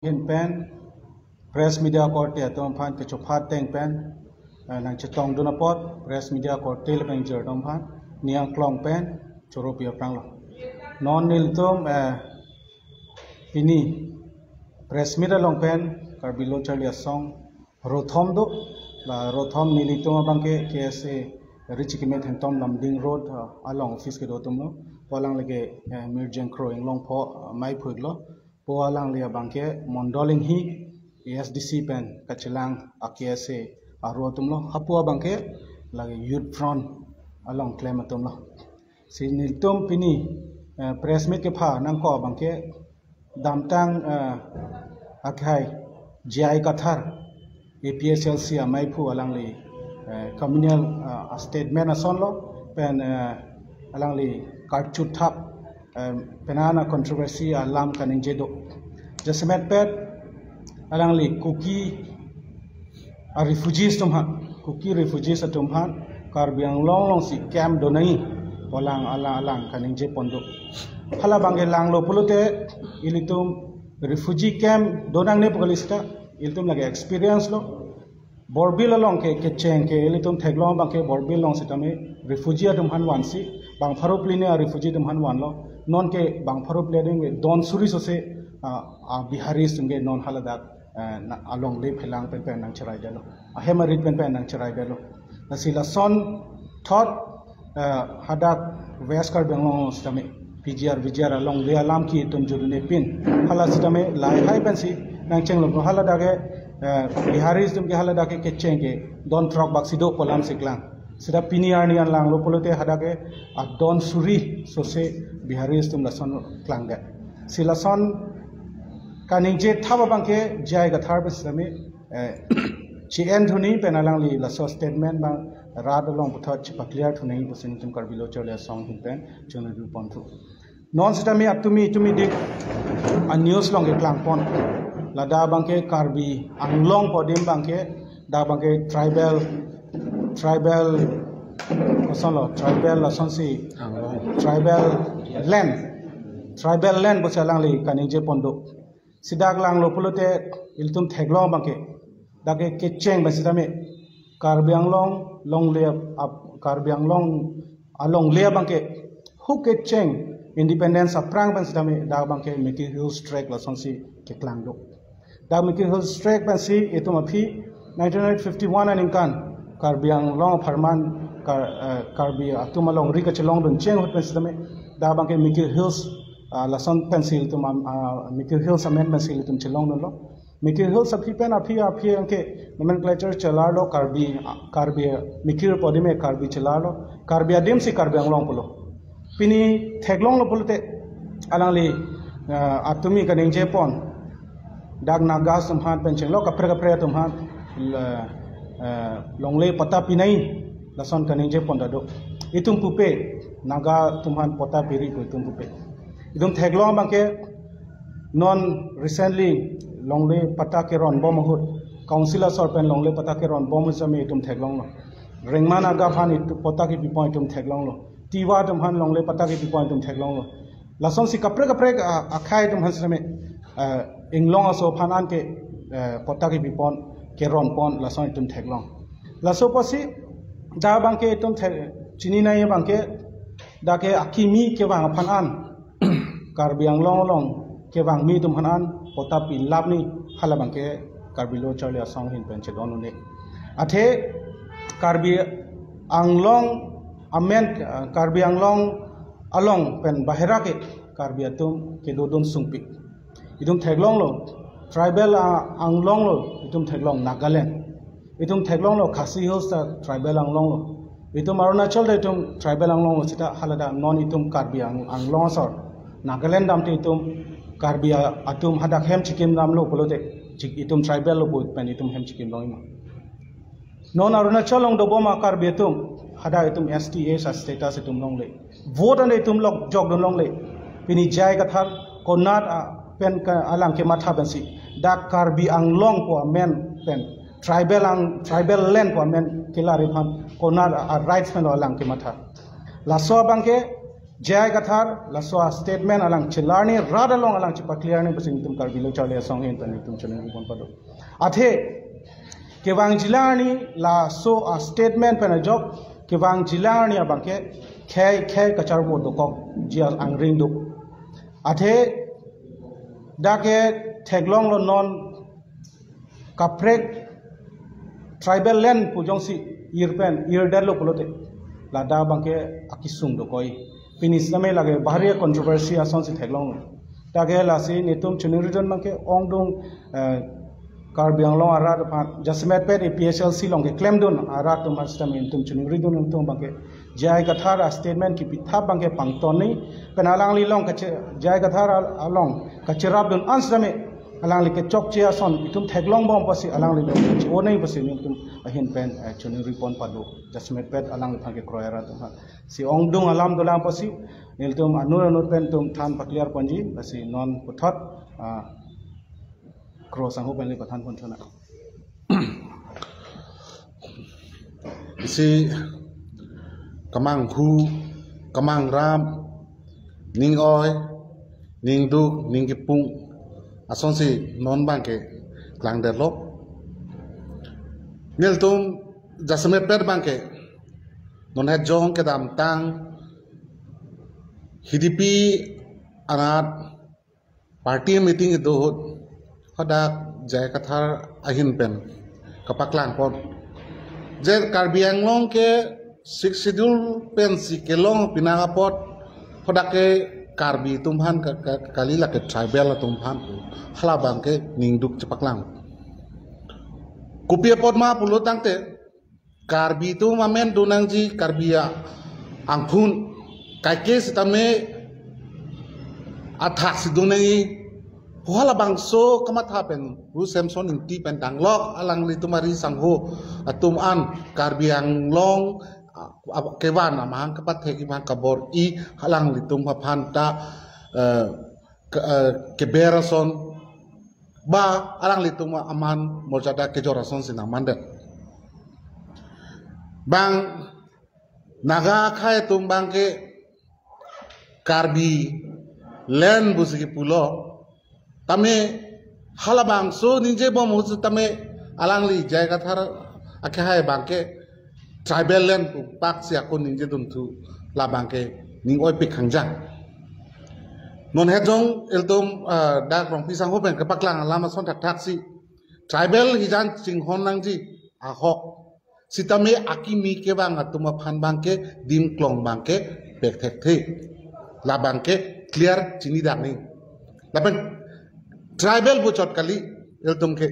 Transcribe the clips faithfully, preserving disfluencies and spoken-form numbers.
Ahin pen press media korte atum aphan kechopha ateng pen, eh, nangchetongdun apot press media korte lapen ingjir atum aphan ning angklong pen choro pi aphranglo. Non nelitum, eh, pini press meet along pen Karbi Lo Charli Asong rothom do, la rothom nelitum abangke K S A Richi Keme Thengtom Lumding Road, ah, along office kedo atumlo. Po alangli ke, eh, Mirjeng Kro Inglongpho, ah, maiphu-iklo. Po alangli abangke Mondol Inghi, A S D C pen kachelang a K S A aro atumlo. Hapu abangke lake Youth Front along klem atumlo. Si nelitum pini, eh, press meet kepha nangkok abangke damtang, eh, akhai J I Kathar, A P H L C amaiphu, alangli, eh, communal, eh, statement asonlo pen, eh, alangli karchuthap, eh, penang a controversy alam kaningje do. Jasemet pet alangli Kuki a refugees atum aphan, Kuki refugees atum aphan Karbi Anglong alongsi camp donangji pu alang alang alang kaningje pon do. Hala abangke langlo pulote ilitum refugee camp donangne pu kali seta, ilitum lake experience lo. Borbil along ke kecheng ke ilitum theklong abangke Borbil along sitame refugee atum aphan vansi bang pharo phli ne a refugee atum aphan vanlo. Non ke bang pharo phli ne don suri sose, ah, a Biharis atum ke non haladak, eh, na, alongle phelang pen pen nangcheraidetlo. Ahem arit pen pen nangcheraidetlo. Lasi lason thot, eh, hadak West Karbi Anglong sitame P G R, V G R alongle alam ke itum judune pin. Hala sitame lahai pensi nangchenglo, haladak ke, eh, Biharis atum ke haladak ke kecheng ke don throk baksi do pu alamsi klang. Seta pini arni an langlo pulote hadak ke adon suri sose Biharis atum lason klangdet. Si lason kaningje thap abangke J I Kathar pen sitame, eh, chi-en thunang pen alangli laso statement abang rat along puthot chepaclear thunang pusi nelitum Karbi Lo Charli Asong ahin pen choningri ponthu. Non sitame atumi tumi dik a news along keklang pon. Ladak abangke Karbi Anglong pu adim abangke, dak abangke tribal, tribal, kosonlo, tribal lasonsi, Anglong. Tribal land, tribal land pusi alangli kaningje pon do. Si dak langlo pulote ilitum theklong abangke, dak ke kecheng pen sitame Karbi Anglong longle ap, Karbi Anglong alongle abangke hu kecheng independence aphrang pen sitame dak abangke Mikir Hills Tract lasonsi keklang do. Dak Mikir Hills Tract pensi itum aphi nineteen fifty-one aningkan Karbi Anglong apharman Kar-, eh, Karbi atum alongri kachelongdun cheng ahut pen sitame dak abangke Mikir Hills, ah, lason pensi ilitum am-, ah, Mikir Hills amen pensi ilitum chelongdunlo. Mikir Hills aphi pen aphi aphi anke nomenclature chelarlo, Karbi, ah, Karbi Mikir pu adim ke Karbi chelarlo. Karbi adim si Karbi Anglong pulo. Pini theklonglo pulote alangli, eh, atumi kaningje pon, dak Naga atum aphan pen chenglo, kaprek kaprek atum aphan, eh, eh, longle patta pinangji lason kaningje pon ta do. Itum pupe, Naga atum aphan patta piri pu itum pupe. Itum theklong abangke non recently longle patta keron bom ahut, council asor pen longle patta keron bom ahut sitame itum theklonglo. Rengma Naga aphan itum patta kepi pon itum theklonglo. Tiwa atum aphan longle patta kepi pon itum theklonglo. Lasonsi kaprek kaprek, ah, akhai atum aphan sitame, ah, Inglong aso aphan anke, eh, patta kepi pon, keron pon, lason itum theklong. Laso apotsi dak abangke itum the-, chini nangji abangke, dak ke akimi kevang aphan an, Karbi Anglong along kevangmi atum aphan an patta pilap nangji, hala abangke Karbi Lo Charli Asong ahin pen chedon un-e. Athe Karbi Anglong amen, Karbi Anglong along pen bahera ke Karbi atum kedodun sungpik. Itum theklonglo, tribal a-, Anglong lo, itum theklong Nagaland. Itum theklonglo Khasi Hills ta tribal Anglong lo. Itum Arunachal ta itum tribal Anglong lo seta haladak non itum Karbi Ang-, Anglong asor Nagaland damte itum Karbi a-, atum hadak hem chikim damlo pulote chik-, itum tribal lo pu pen itum hem chikim longjima. Non Arunachal along dobom a Karbi atum hadak itum S T A sa status itum longle. Vote anta itum lok jokdun longle. Pini J I Kathar konat a pen ke alang kematha pensi dak Karbi Anglong pu amen pen tribal ang, tribal land pu amen kelar aphan konat a, a rights pen alang kematha. Laso abangke J I Kathar laso a-statement alang chelarni, rat along alang chepaclearni pusi nelitum Karbi Lo Charli Asong ahin pen nelitum choningri pon pado. Athe kevangjilang arni laso a-statement pen ajok kevangjilang arni abangke khei khei kacharbo dokokji angring do. Athe dak ke theklonglo, non kaprek tribal land pu jongsi ir pen irdetlo pulote ladak abangke akesung dokok-i. Pini sitame lake bahari controversy asonsi theklonglo. Dak ke lasi nelitum choningridun abangke ongdung, eh, Karbi Anglong arat aphan jasemet pet A P H L C along keklemdun arat atum aphan sitame nelitum choningridun, nelitum abangke J I Kathar a-statement kepithap abangke pangtonni, pen alangli along kache-, J I Kathar al-, along kacherapdun an sitame alangli kechokche ason itum theklongbom pusi alangli along che-onei pusi nelitum ahin pen, eh, choningri pon pado, jasemet pet alangliphan kekroi arat atum aphan. Si ongdung alam dolang pusi nelitum anut anut pen itum than paclear ponji, lasi non puthot, ah, Kro sangho pen le pathan pon chona. Isi kemanghu, kemangram, ning oi, ning duk, ning kepung asonsi non abangke klangdetlo. Nelitum jasemet pet abangke non het jong kedamtang Hidipi anat party meeting kedo ahut hadak J I Kathar ahin pen kapaklang pon. Je Karbi Anglong ke Sixth Schedule pensi kelong pina apot hadak ke Karbi atum aphan ka, ka, kali, lake tribal atum aphan hala abangke ning duk chepaklang. Kopi apot ma pulo tangte Karbi atum amen do nangji, Karbi a-, angphun kaike sitame athak si do nangji pu halabangso kamatha pen Ru Semson Ingti pen danglok alanglitum ari sangho atum an Karbi Anglong, a, a, kevan amahang kapathek, amahang kabor-i alanglitum aphan ta, eh, ke, eh, keber ason ba alanglitum aman morjada kejor asonsi nangmandet. Bang Naga akhai atum abangke Karbi land pusi kepulo. Tame halabangso ningjebom ahut sitame alangli J I Kathar akhai abangke tribal land pu pak si ako ningjedunthu, labangke ning oipik khangjang. Non het jong ilitum, ah, dak Rongpi sangho pen kepaklang alam ason thakthak si tribal hijan chinghon nangji ahok sitame akimi kevang atum aphan abangke dim klong abangke pek thekthe. Labangke clear chini dak ni. Lapen tribal pu chot kali ilitum ke.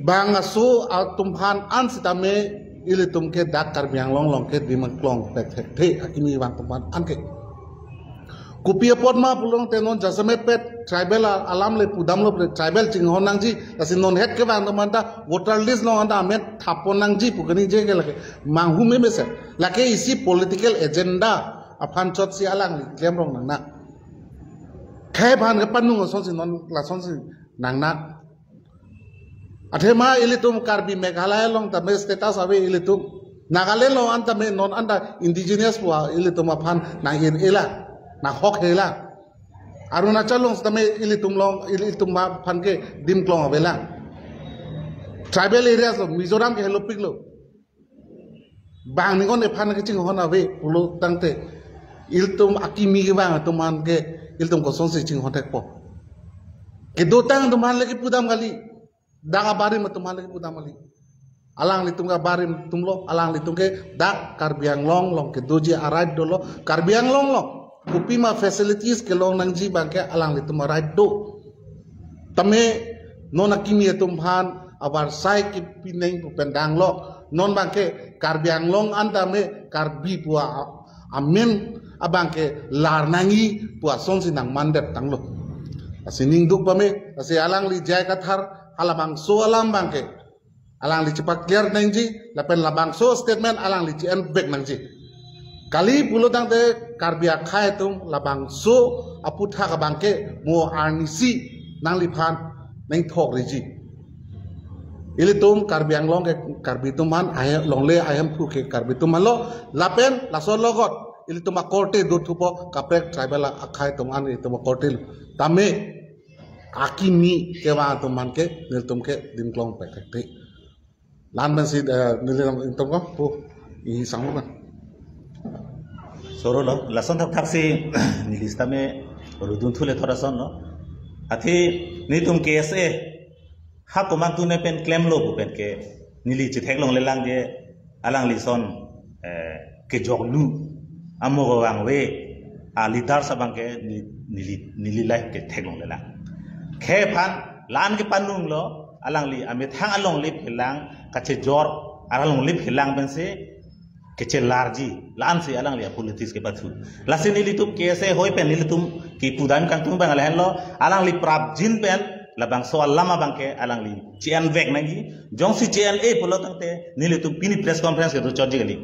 Bang aso atum aphan an sitame ilitum ke dak Karbi Anglong along ke dim klong pek thekthe, akimi vang atum aphan an ke. Kopi apot ma pulo tangte non jasemet pet tribal a-, alam le pudamlo, tribal chinghon nangji, lasi non het kevang atum anta voter list along anta amen thap pon nangji pu kaningje ke lake manghu meme se. Lake isi political agenda aphan chot si alangli klemrong nangnak. Khei aphan kepanung asonsi non lasonsi nangnak. Athema ilitum Karbi Meghalaya along tame status ave ilitum. Nagaland along an tame non anta indigenous pu ilitum aphan nang-ir-e lang, nanghok-e lang. Arunachal along tame ilitum along, ilitum aphan ke dim klong ave lang. Tribal areas along Mizoram ke helopiklo. Bang ningon ephan kachinghon ave pulo tangte ilitum akimi kevang atum aphan ke ilitum kosonsi chinghon thekpo. Kedotang atum aphan le kepudam kali. Dak abarim atum aphan le kepudam kali. Alanglitum ke abarim atumlo, alanglitum ke dak Karbi Anglong along kedoji a-right dolo, Karbi Anglong along kopima facilities kelong nangji abangke alanglitum a-right do. Tame non akimi atum aphan avarsai kepineng pu pen danglok. Non abangke Karbi Anglong an tame Karbi pu a-, amen abangke lar nangji pu asonsi nangmandet tanglo. Lasi ning duk pame, lasi alangli J I Kathar halabangso alam abangke alangli chepa-clear nangji, lapen labangso statement alangli che-envek nangji. Kali pulo tangte Karbi akhai atum labangso aputhak abangke mo arnisi nangliphan nangthok riji. Ilitum Karbi Anglong ke Karbi atum aphan, ahem longle ahemphu ke Karbi atum aphanlo, lapen laso alogot ilitum akorte dothupo, kaprek tribal akhei atum an ilitum akorte lo. Tame akimi kevang atum aphan ke nelitum ke dimklong pethekte. La-an pensi, eh, nelitum ko pu, isi sanglo na. Soro lo, lason thakthak si neli sitame rudunthu le thora son lo. Athe nelitum K S A ha komantu ne pen klemlo pu pen ke neli chetheklonglelang je alangli ason, eh, kejoklu amo vangve a leaders abang ke neli, neli, neli lahei ke theklonglelang. Khei aphan la-an ke panung lo, alangli amethang alongle phelang kachejor, alongle phelang pensi kechelarji, la-ansi alangli a politics kepathu. Lasi nelitum K S A hoi pen nelitum kipudam kangtung abang lahenlo, alangli prapjin pen labangso alam abang ke alangli che-envek nangji. Jongsi che-en-e pulo tangte nelitum pini press conference kedo chotji kali.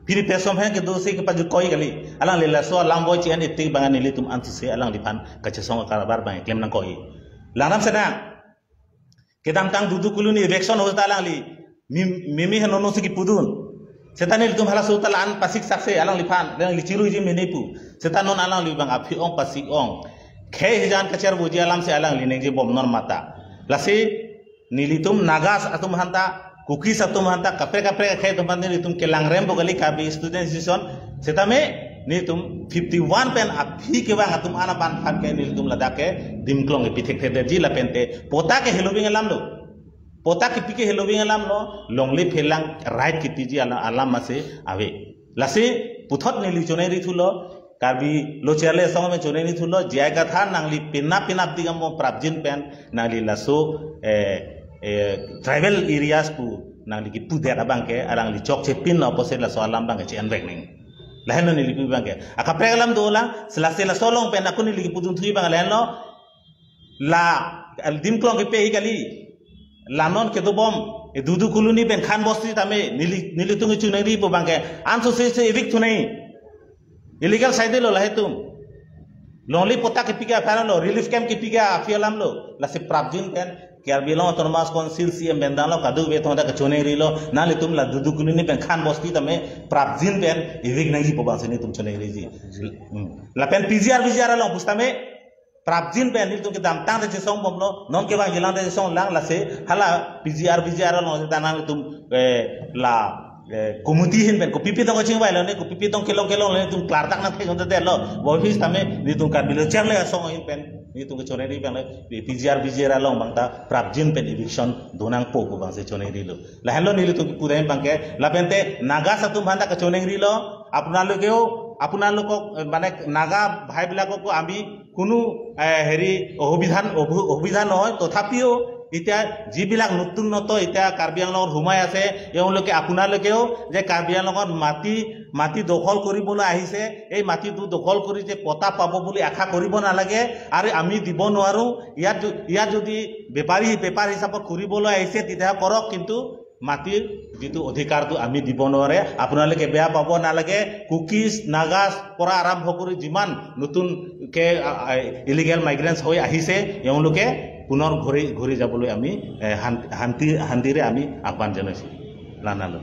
Pini press conference kedo si kepajut koi kali. Alangli laso alam boi che-en-e tik abang nelitum ansose alangliphan kachesong karbar abang klem nangkoi. Langdam senang. Kedamtang Dudu Colony eviction ahut ta alangli mim-, mimi henono si kipudun. Seta nelitum halaso ta la-an pasik sakse alangliphan, alangli chiruiji mene pu. Seta non alangli abang aphi ong pasik ong. Khei hijan kacher boji alam si alangli ningje bom non mata. Lasi nelitum Nagas atum aphan ta, Kukis atum aphan ta, kaprek kaprek akhei atum aphan nelitum kelangrem bo kali Karbi Students Union. Setame nelitum fifty one pen aphi kevang atum an aphan aphan ke nelitum ladak ke dimklong kepi thekthedetji lapente patta ke heloving alam lo. Patta kepi ke heloving alam lo, longle phelang right kepiji alam, alam masi ave. Lasi puthot neli chonai ri thulo, Karbi Lo Cherle Asong pen chonai ri thulo, J I Kathar nangli penap penap ding amo prapjin pen nangli laso, eh, eh, tribal areas pu nangli kipudet abang ke alangli chokche pin lo apotsi laso alam abang ke che-envek nang. Lahenlo neli pu abang ke. Akaprek alam dolang, sela sela solong pen ako neli kipudunthu abang lahenlo. La, al dimklong kepe-i kali. La non kedobom, e Dudu Colony pen Khan Bosti tame, neli, nelitum kechonai ri pu abang ke, ansose se evict thunang. Illegal site lo lahei atum. Longle patta kepi ke apharlo, relief camp kepi ke aphi alam lo. Lasi prapjin pen, Karbi Anglong Autonomous Council C M pen danglo kadokave atum ta kechonai rilo, nanglitum la Dudu Colony pen Khan Bosti tame, prapjin pen, evict nangji pu abang si nelitum chonai riji. Hmm. Lapen P G R V G R along pusitame, prapjin pen nelitum kedamtang ta chesong bomlo, non kevang jilang ta chesong lang lasi, hala P G R V G R along ta nangtum, eh, la, eh, committee ahin pen, kopi pi tong kachingvai lo ne, kopi pi tong kelong kelong lo netum klardak nangthek nangtedetlo, boi pusitame, nelitum Karbi Lo Cherle Asong ahin pen, nelitum kechonai ri abang lo, P G R V G R along abang ta, prapjin pen eviction donangpo pu abang si chonai rilo. Lahenlo nelitum kipudam abang ke, lapente, Nagas atum aphan ta kechonai rilo, আপোনালোকেও, আপোনালোকক, eh, মানে, নাগা ভাইবিলাককো আমি কোনো, এ, হেৰি, অসুবিধা, অসু-, অসুবিধা নহয়। তথাপিও এতিয়া যিবিলাক নতুন নতুন এতিয়া কাৰ্বি আংলঙত সোমাই আছে, এওঁলোকে, আপোনালোকেও যে কাৰ্বি আংলঙত মাটি, মাটি দখল কৰিবলৈ আহিছে, এই মাটিটো দখল কৰি যে পটা পাব বুলি আশা কৰিব নালাগে আৰু আমি দিব নোৱাৰোঁ। ইয়াত য-, ইয়াত যদি বেপাৰী, বেপাৰ হিচাপত কৰিবলৈ আহিছে, তেতিয়াহ'লে কৰক, কিন্তু মাটিৰ যিটো অধিকাৰটো আমি দিব নোৱাৰে। আপোনালোকে বেয়া পাব নালাগে। কুকিজ, নাগাছ পৰা আৰম্ভ কৰি যিমান নতুনকে, আ, আ, ইলিগেল মাইগ্ৰেণ্টছ হৈ আহিছে, এওঁলোকে পুনৰ ঘূৰি, ঘূৰি যাবলৈ আমি, এ, শান-, শান্তি, শান্তিৰে আমি আহ্বান জনাইছোঁ। লানালো।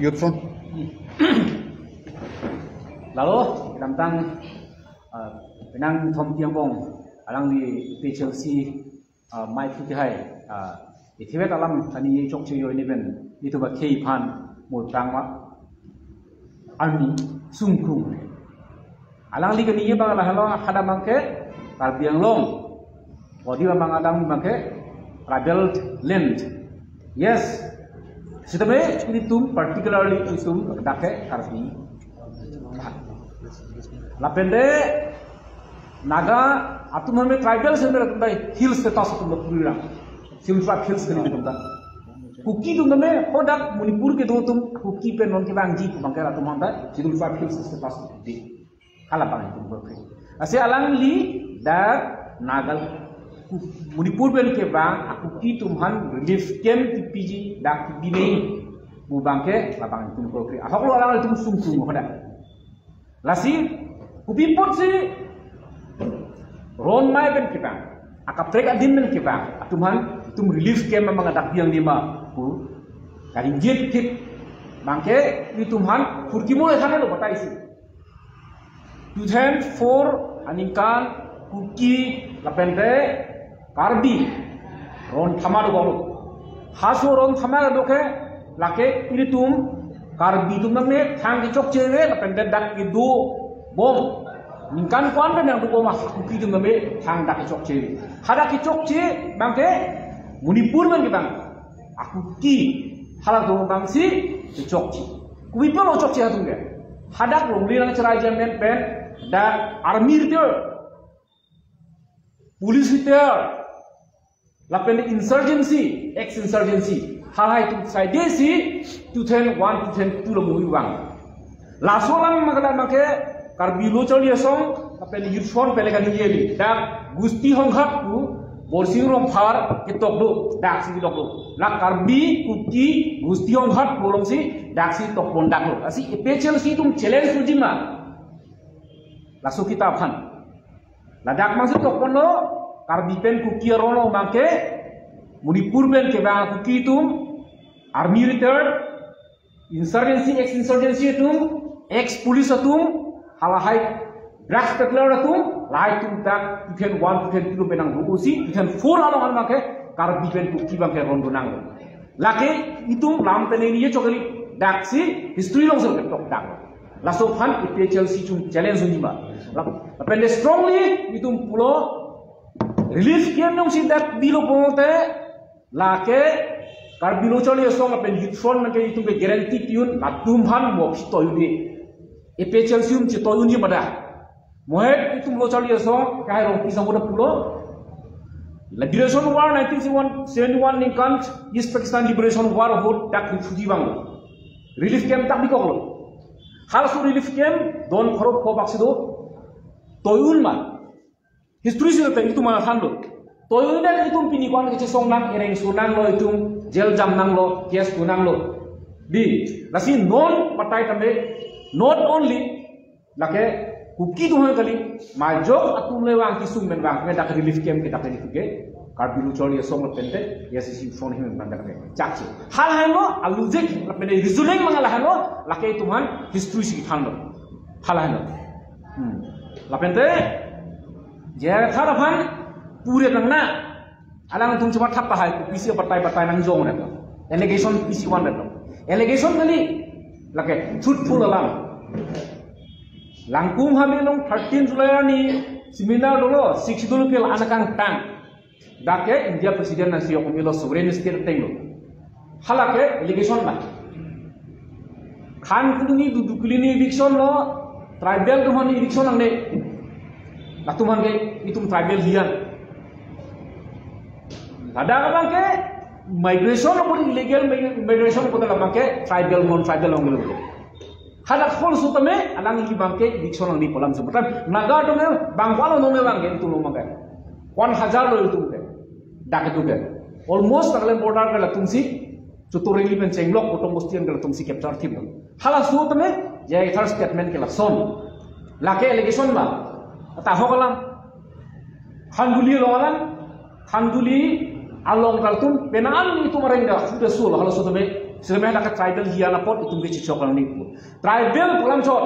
Youth Front. Lalo, kedamtang, ah, penang Thom Tiang Bong, alangli P H L C, ah, mai phuti hai, ah, ithivet alam kani ye chokche yo ini pen, itu ba khei aphan mul tang ma, army sungkung. Alangli kani ye abang lahelo hadak abang ke Karbi Anglong. Odi abang hadak abang ke tribal land. Yes. Sitame ilitum particularly ilitum dak ke Karbi. Lapente Naga atum hame tribal center atum ta hill status atum lo puri ram. Scheduled Tribe Hills kali atum ta. Kuki atum tame hadak Manipur kedo atum Kuki pen non kevangji abang ke atum ta Scheduled Tribe Hills status di. Hala abang itum berkhe. Lasi alangli dak Naga Ku-, Manipur pen kevang a Kuki atum aphan relief camp kepiji dak kepi nangji pu abang ke labang itum berkhe. Ahok lo alanglitum sungkung hadak. Lasi, kopi apotsi ron mai pen kevang, akaprek adim pen kevang atum aphan itum relief camp abang dak biang lima pu karingjit kit abang ke itum aphan phurkimo ethang lo batai si. two thousand four aningkan Kuki lapente Karbi ron thama dokoklo. Halaso ron thama do ke lake ilitum Karbi atum nangne thang kechokche ave lapente dak kedobom. Ningkan ko-an pen nangdobom, Kuki atum nangne thang dak kechokche ave. Hadak kechokche abangke Manipur abangke bang a-Kuki halatum abangsi kechokche. Kopi apotlo chokche atum ke? Hadak longri nangcherai amen pen dak army retired, police retired, lapen insurgency, ex-insurgency, halahai atum saide si two thousand one, two thousand two lo muhui vang. Laso alam abangke Karbi Lo Charli Asong lapen Youth Front pen le kaningje kali. Dak Gusti Honghat pu Borsing Rongphar ketok do, daksi ketok do. La Karbi, Kuki, Gusti Honghat pu alongsi daksi tokpon daklo. Lasi A P H L C atum challenge unji ma? Laso kita aphan. Ladak abangsi tokponlo, Karbi pen Kuki aron lo abangke, Manipur pen kevang Kuki atum, army retired, insurgency, ex-insurgency atum, ex-police atum, halahai drugs peddler atum, lahai atum dak two thousand one, two thousand two lo pen nangdo-o si, two thousand four along abangke, Karbi pen Kuki abangke ron do nanglo. Lake itum lam pen ningje chok kali, daksi history alongsi ketok dak. Laso aphan A P H L C atum challenge unji ma? Lap-, lapen de strongly itum pulo relief camp alongsi dak bilo pulote lake Karbi Lo Charli Asong lapen Youth Front abangke itum ke guarantee pi-un, latum aphan mo chitoi un-e. A P H L C atum chitoi unji ma da? Mo het itum Lo Charli Asong, Kehai Rongpi asong pu ta pulo. Liberation War nineteen seventy-one ningkan, East Pakistan Liberation War ahut dak refugee vanglo. Relief camp dak bikoklo. Halaso relief camp don crore pho bak si do. Toi un ma? History si ta itum aphan thanlo. Toi un det itum pini ko-an kechesong nang, ereng so nanglo itum, jail jam nanglo, case do nanglo. Di, lasi non batai tame, not only lake Kuki atum aphan kali, majok atum le vang, kesung pen vang, ke dak relief camp ke dak ini ke, Karbi Lo Charli Asong lapente, A I C C Youth Front ahin pen dak ke. Chakche. Halahenlo, a-logic, lapente reasoning abang halahenlo, lake itum aphan history si thanlo. Halahenlo. Hmm. Lapente, J I Kathar aphan pure nang na. Alangtum chuma thap pahai, pisi batai batai nangjong na. Allegation pisi van na. Allegation kali, lake truthful alam. Langkung Habe along thirteen July arni seminar dolo, Sixth Schedule ke la-an akangtang. Dak ke India President nangsi yok milo, sovereign state ateng lo. Halake allegation na. Khan Kuduni Dudukili ni eviction lo, tribal atum aphan eviction nangne. Latum aphan ke itum tribal hiyan. Ladak abangke migration lo, illegal mig-, migration lo, labangke tribal, non tribal along lo. Hadak hol sutame alang ili abangke eviction nangji pu alam si. Betul. Naga atum ke bang ko-an lo nangne abangke, itum lo abangke. One hajar lo itum ke. Dak itum ke. Almost Nagaland border ke latumsi, Chotu Rengli pen chenglok, Potong Bosti an ke latumsi capture thip lo. Halaso tame, J I Kathar statement ke lason. Lake allegation ma? Tahok alam. Khanduli along alam. Khanduli along ta latum, penang an itum areng dak, sudah sul, halaso tame. Sitame lake tribal hiyan apot itum ke chichok nangji pu. Tribal pu alam chot.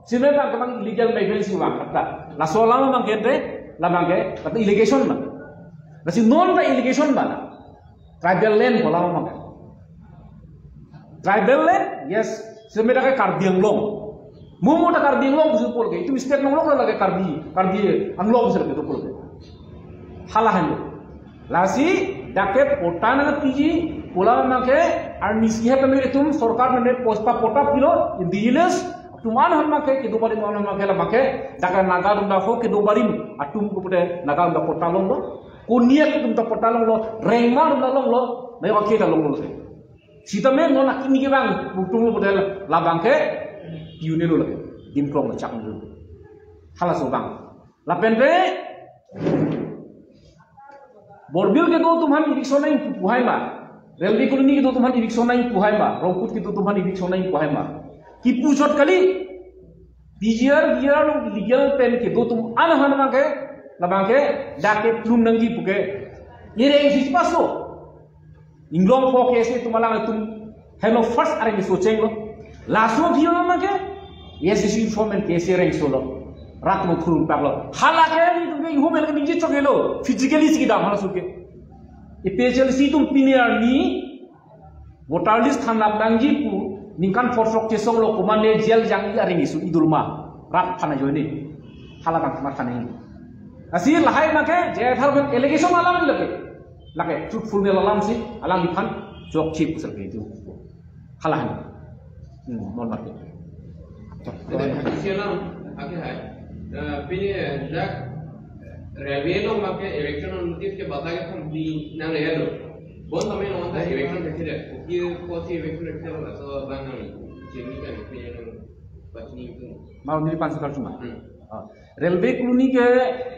Sitame abang kemang illegal migrants vang kata. Laso alam abangke, labangke, kata allegation ma? Lasi non ta allegation ma? Tribal land pu alam abangke. Tribal land, yes. Sitame dak ke Karbi Anglong. Mo mo ta Karbi Anglong pusi pol ke. Itum state nang long lake Karbi, Karbi Anglong pusi lake do pol ke. Halahenlo. Lasi dak ke patta nangpiji pu alam abangke, arnisi het kami itum sorkar mene pospa patta pilo, indigenous atum an aphan abangke, kedo barim an aphan abangke, labangke dak ke Naga atum dak ho kedo barim atum ko pute Naga atum dak patta longlo. Konyak atum dak patta longlo, Rengma atum dak longlo, nai wa ke dak longlo se. Sitame non akimi ke bang, putung lo pute labangke, pi-un-e lo lake, dim krong lo chak lo. Halaso abang. Lapente, Borbil kedo atum aphan eviction nangji pu hai ma? Railway Colony kedo atum aphan eviction nangji pu hai ma? Rongkut kedo atum aphan eviction nangji pu hai ma? Kipu chot kali. P G R, V R along illegal pen kedo atum an aphan abangke, labangke, dak ke plung nangji pu ke. Ireng si paso. Inglong pho K S A atum alang atum heno first areng so chenglo. Laso aphi abangke, A I C C Youth Front pen K S A areng solo. Rak mo khurun paklo. Hala ke nelitum ke ihum el ke ningje chok helo. Physically si kedam halaso ke. A P H L C atum pini arni voter list than lap nangji pu ningkan photrok chesonglo komatne jail jangji areng isu idulma. Rat aphan ajoine. Hala abang matha nangji. Lasi lahai abang ke J I Tharon allegation alam lake. Lake truthfulness alam si alangliphan chokche pusar ke itu. Hala ahin. Hmm, mohon maaf. Jadi, isi alam, oke, hai. Eh, pini, eh, dak, eh, railway along abang ke eviction notice ke bata ke paham di nang ya lo. Bon tame non ta eviction ke tidak. Oke, kosi eviction ke tidak, so abang nang, jemi kan, pini nang, pas ni itu. Mau ni pan sekarang cuma. Hmm. Ah. Railway colony ke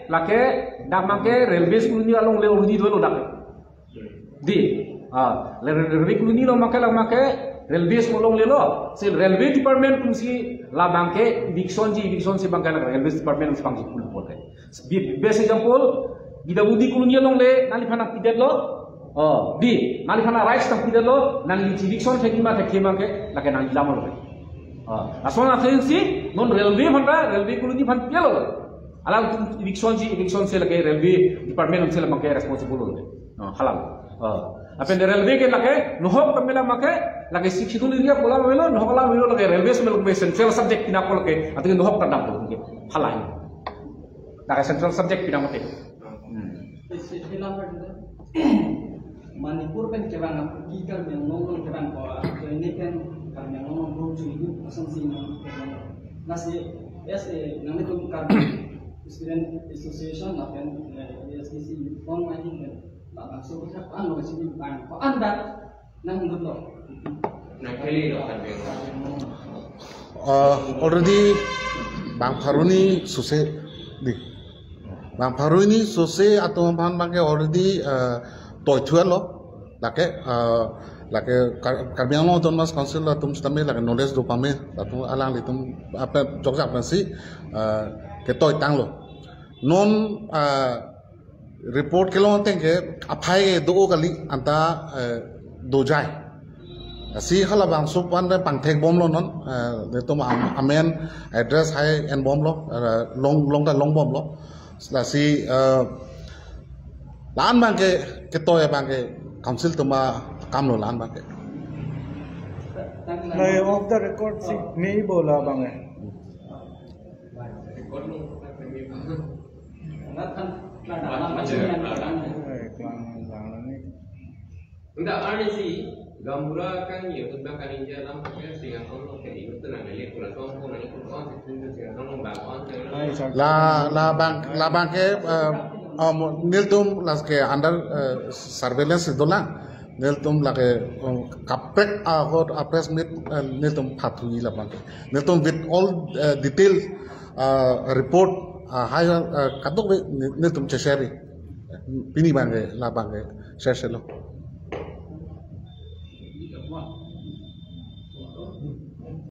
lake dak abang ke railway colony along le already dolo dak. Di, ah, le-, railway colony along abang ke la abang ke railway along lelo. Si railway department atum si la abang ke eviction ji, eviction si abang ke la railway department si abang ji pul pul ke. Be-, best example, P W D colony along le nangliphan nangpidetlo. Oh, di, nangliphan rights nangpidetlo, nangli eviction thekji ma thekji ma ke, lake nangji alam lo. Ah, lason atheng si non railway aphan ta, railway colony aphan pilo. Alangtum eviction ji, eviction si lake railway department si la abang ke responsible lo. Ah, hala. Ah, lapen railway ke lake nohok tame la abang ke lake Sixth Schedule area pu alam avelo, nohok alam avelo, lake railway si melo central subject pinangpo lake, atau nohok kedam po ke. Hala ahin. Lake central subject pinangpo te. Hmm. Manipur pen kevang apuki Karbi Anglong along kevang ko, so ini kan Karbi Anglong along bro chui itu asam si nang kevang. Lasi, yes, eh, nanglitum Karbi Student Association lapen, eh, A S D C Youth Forum, I think, la bangso ko-an lo sini bang ko-an dak nang dut lo. Nang kali lo Karbi Anglong. Uh, already bang pharo hini sose di. Bang pharo hini sose atum aphan abang ke already, uh, toi thulo. Lake, uh, lake Kar-, Karbi Anglong Autonomous Council atum sitame lake knowledge do pame, atum alanglitum apa jokjak pensi, uh, ketoi tanglo. Non, uh, report kelong ateng ke aphai ke do kali anta, eh, dojai. Si hala bangso aphan ta pangthek bomlo non, eh, nelitum am-, amen address hai en bomlo, eh, long, long ta long bomlo. Lasi, eh, la-an abang ke ketoi abang ke council atum akam lo la-an abang ke. Nai off the record si me bola abang ke. Enggak, ada sih, gaonbura kan ya, tentang kaningja lam pakai singa tong lo kayak itu tenang aja, kurang tong, kurang itu tong, itu singa tong bang on, La, la abang, la abang ke, eh, um, nelitum lake under, eh, surveillance dolang. Nelitum lake, um, kaprek ahut a press meet, eh, nelitum phathu-i la abang ke. Nelitum with all, eh, detail, eh, report, eh, hai, eh, kadokave ne-, nelitum cheshare. Pini abang ke, la abang ke, share share lo.